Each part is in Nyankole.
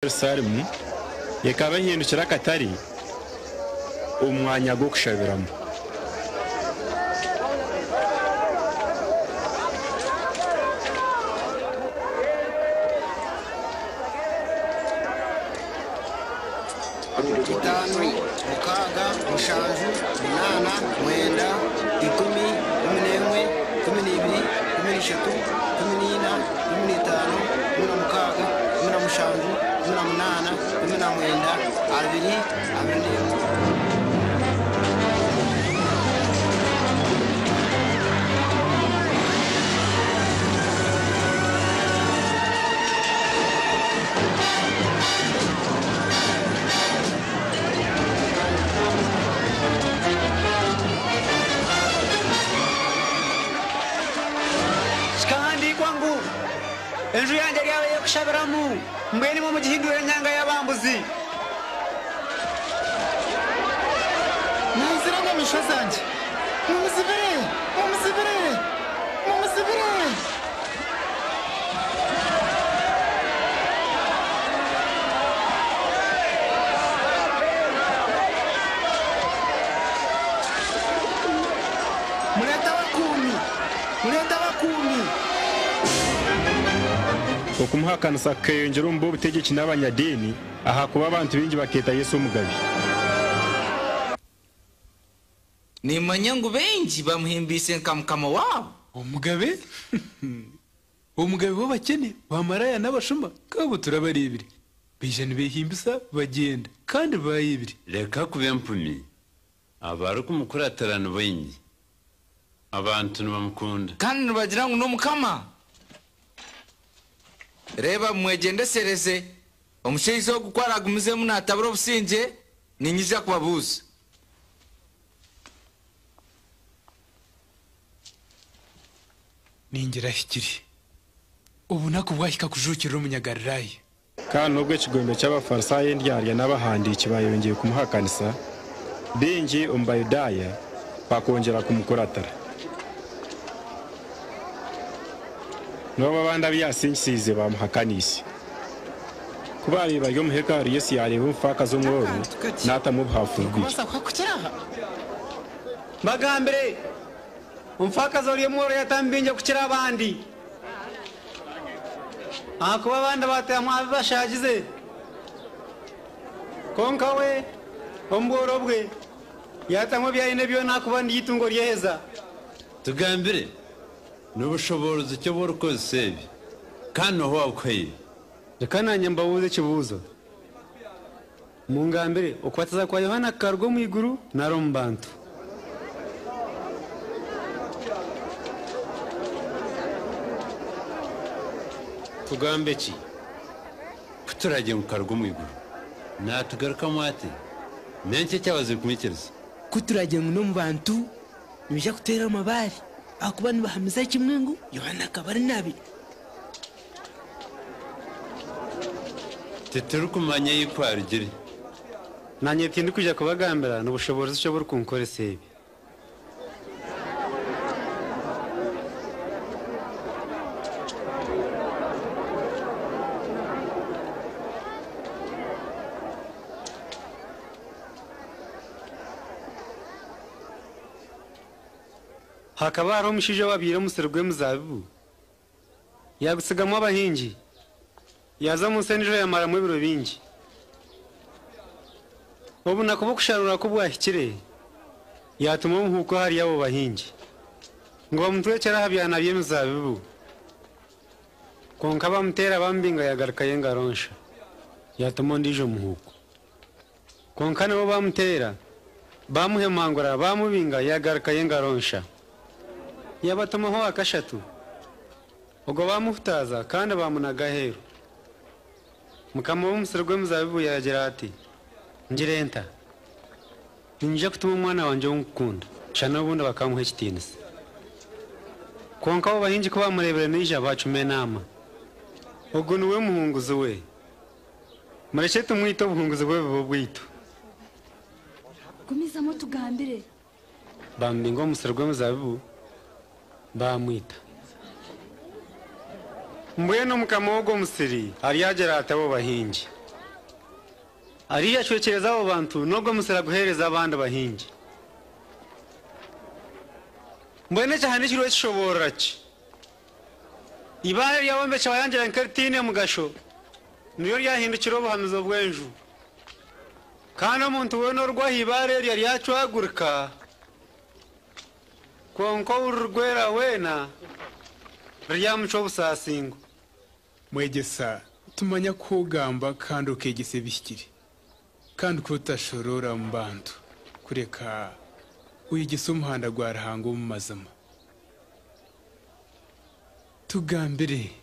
Yerusalemu ekaba ehindukire akatare omu mwanya gw'okushabiramu. Itaano, mukaaga, mushanju, munaana, mwenda, ikumi, 11, 12, 13, 14, 15, 16, 17, 18, 19, 20, 21. Kikahandiikwa ngu, Enju yangye eryaba ey'okushabiramu, mbwenu imwe mugihindwire enyanga y'abambuzi. Naizire enyamaishwa zangye. Mumuzibire! Mumuzibire! Mumuzibire! Mureete abakuumi! Mureete abakuumi! Okumuhakanisa kukeeyongyera omu b'obutegyeki n'abanyadiini ahakuba abantu baingi bakeeta Yesu omugabe. Nimmanya ngu baingi bamuhimbiise nka Mukama waabo. Omugabe? Omugabe w'abakyene, baamaraaya n'abashuma nk'abo turabareebire. Baija nibeehimbisa bagyenda, kandi baayebire. Reka kuba empumi. Abarikumukuratira ni baingi. Abantu nibamukunda. Kandi nibagira ngu n'Omukama. Reeba, mumwegyendesereze. Omushaija ogu ku araagumizemu naatabura obusingye, niinyija kubabuuza. Ningira ahikire. Obunaku bwahika kujuukirira Omunyagalilaaya. Kandi n'obwo ekigombe ky'Abafarisaayo endyarya n'abahandiiki baayongyire kumuhakanisa, baingi omu Bayudaaya bakongyera kumukuratira. N'obu abandi abu yaasingisiize baamuhakaniise. Ku baabaire bari omu hekalu, Yesu yaareeba omufaakazi omworo naatamu obuhaafu bubiri. Mbagambire, omufaakazi ori omworo yaatamu bingi okukira abandi. Ahakuba abandi baatamu aha bi bashaagize, kwonka we omu bworo bwe yaatamu ebi aine byona ahakuba niryo itungo ryeheza. Tugambire, ni bushoboorozi ki obu orikukozesa ebi, kandi n'oha owaabukuhaire? Reka naanye mbabuuze ekibuuzo. Mungambire, okubatiza kwa Yohaana kukaruga omu iguru nari omu bantu? Tugambe ki? Ku turaagire ngu kukaruga omu iguru, naatugarukamu ati, N'enki ekyabazire kumwikiriza? Ku turaagire ngu n'omu bantu, nibaija kututeera amabaare, ahakuba nibahamiza kimwe ngu Yohaana akaba ari nabi. Titurikumanya ei kwarugire. Naanye tindikwija kubagambira ni bushoboorozi ki oburikunkoresa ebi. Hakaba hariho omushaija owaabaire omusiri gw'emizaabibu. Yaagutsigamu abahingi, yaaza omu nsi endiijo yaamaramu ebiro bingi. Obunaku bw'okusharuura ku bwahikire, yaatuma omuhuuku ahari abo bahingi, ngu bamutwekyere aha byana by'emizaabibu. Kwonka bamuteera bamubinga yaagarukayo engaro nsha. Yaatuma ondiijo muhuuku. Kwonka nabo baamuteera, baamuhemangura, baamubinga, yaagarukayo engaro nsha. Yaabatumaho owa kashatu, ogwo baamuhutaaza kandi baamunaga aheeru. Mukama w'omusiri gw'emizaabibu yaagira ati, Ngire nta? Niinyija kutuma omwana wangye ou ndikukunda, shana obundi bakaamuha ekitiinisa. Kwonka abo bahingi ku baamureebire naija, baacuma enaama. Ogu niwe muhunguzi we. Murekye tumwite obuhunguzi bwe bube obwaitu. Gumizamu otugambire. Baamubinga omu musiri gw'emizaabibu, baamwita. Mbwenu mukama w'ogwo musiri aryagira ata abo bahingi? Ariya acwekyereza abo bantu n'ogwo musiri aguheereza abandi bahingi. Mbwenu ekyahandiikirwe kishoboorora ki? Eibaare eryabombeki bayangira nk'eritaine mugasho, niryo ryahindukire obuhamizo bw'enju. Kandi omuntu weena origwa aha ibaare eryo aryacwagurika, kwonka ou ririgwera weena, riryamucwa obusaasingo. Mwegyesa, tumanya ku ogamba kandi okeegyesa ebihikire, kandi ku otashoroora mu bantu, kureka oyegyesa omuhanda gwa Ruhanga omu mazima. Tugambire,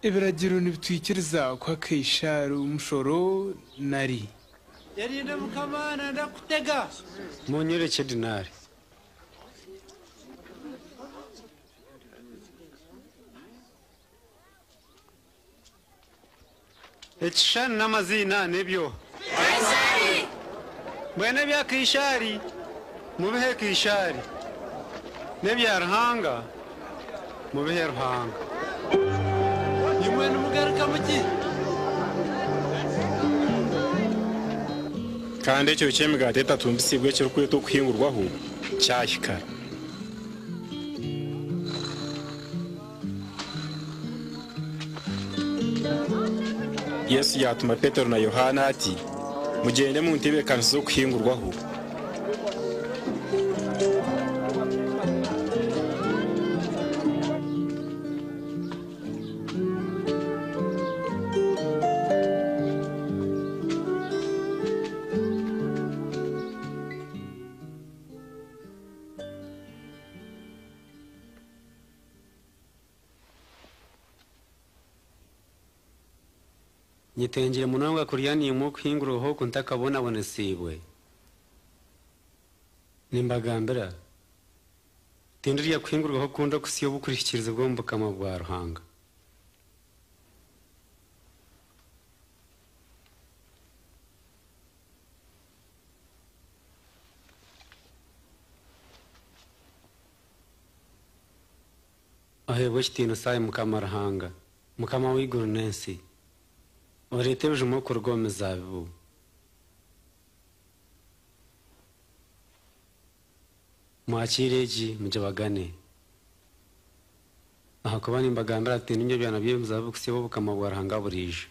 ebiragiro nibitwikiriza kuha Kaishaari omushoro nari? Yerinde Mukama nayenda kukutega. Munyorekye edinaari. Ekishushani n'amaziina n'eby'oha? Mbwenu ebya Kaishaari mubihe Kaishaari, n'ebya Ruhanga mubihe Ruhanga. Imwe nimugarukamu ki? Kandi ekiro ky'emigaati etatumbisiibwe ekirikwetwa Okuhingurwaho kyahika. Yesu yaatuma Petero na Yohaana ati, Mugyende muntebeekanisize Okuhingurwaho. Nyetengire munonga kurya naimwe Okuhingurwaho oku ntakabonabonesiibwe. Nimbagambira, tindirya Kuhingurwaho okundi okuhitsya obu kurihikiirizibwa omu bukama bwa Ruhanga. Oheebwe ekitiinisa, ai Mukama Ruhanga, Mukama w'eiguru n'ensi, oreeta ebijuma okuruga omu mizaabibu. Mwakiire egi, mugibagane. Ahakuba nimbagambira nti, Tindindya ebyana by'emizaabibu kuhitsya obu obukama bwa Ruhanga buriija.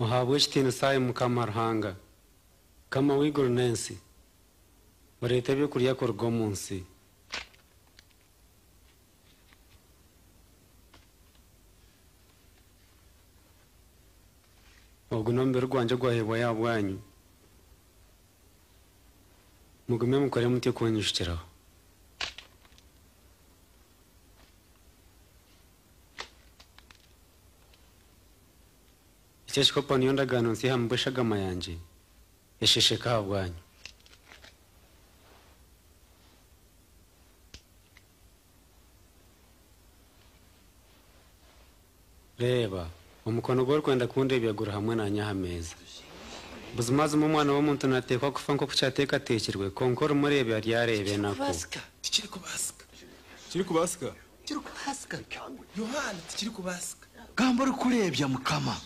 Ohaabwe ekitiinisa, ai Mukama Ruhanga, Mukama w'eiguru n'ensi, oreeta eby'okurya kuruga omu nsi. Ogu n'omubiri gwangye ogwaheebwayo ahabwanyu. Mugume mukore mutyo kuunyijukiraho. Eki ekikopo niyo ndagaano nsya ehamibwa eshagama yangye, esheesheka ahabwanyu. Reeba, omukono gw'orikwenda kundeebya guri hamwe naanye aha meeza. Buzimazima Omwana w'omuntu naateekwa kufa nk'oku kyateekateekirwe, kwonka orimureebya aryareeba enaku. Tikirikubaasika. Tikirikubaasika. Tikirikubaasika. Yohaana, tikirikubaasika. Gamba orikureebya Mukama.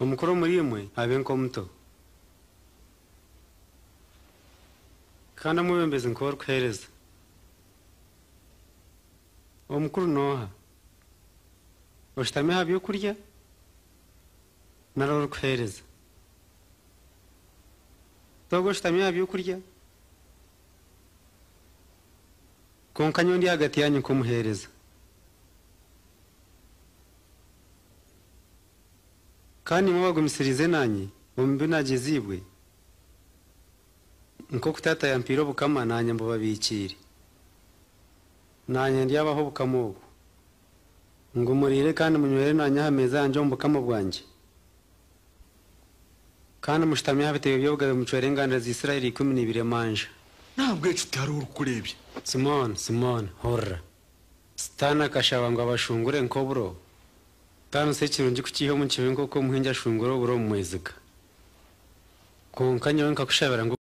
Omukuru omuriimwe abe nk'omuto, kandi omwebembezi nk'orikuheereza. Omukuru n'oha? Oshutami aha by'okurya nari orikuheereza? T'ogwo oshutami aha by'okurya? Kwonka nyowe ndi ahagati yaanyu nk'omuheereza. Kandi imwe abagumisiriize naanye omu bi naagyeziibwe, nk'oku Taata yampaire obukama, naanye mbubabiikiire. Naanye ndyabaha obukama obwo, ngu muriire kandi munywere naanye aha meeza yangye omu bukama bwangye. Kandi mushutami aha bitebe by'obugabe mucwere enganda za Isirayeli 12 emanja. Ntabwo ekyo tihariho orikukureebya. Simooni, Simooni, hurira. Sitaane akashaba ngu abashungure nk'oburo. Taano si ekirungi kukiiha omu kibi nk'oku omuhingi ashungura oburo omu mweziga. Kwonka nyowe nkakushabira ngu.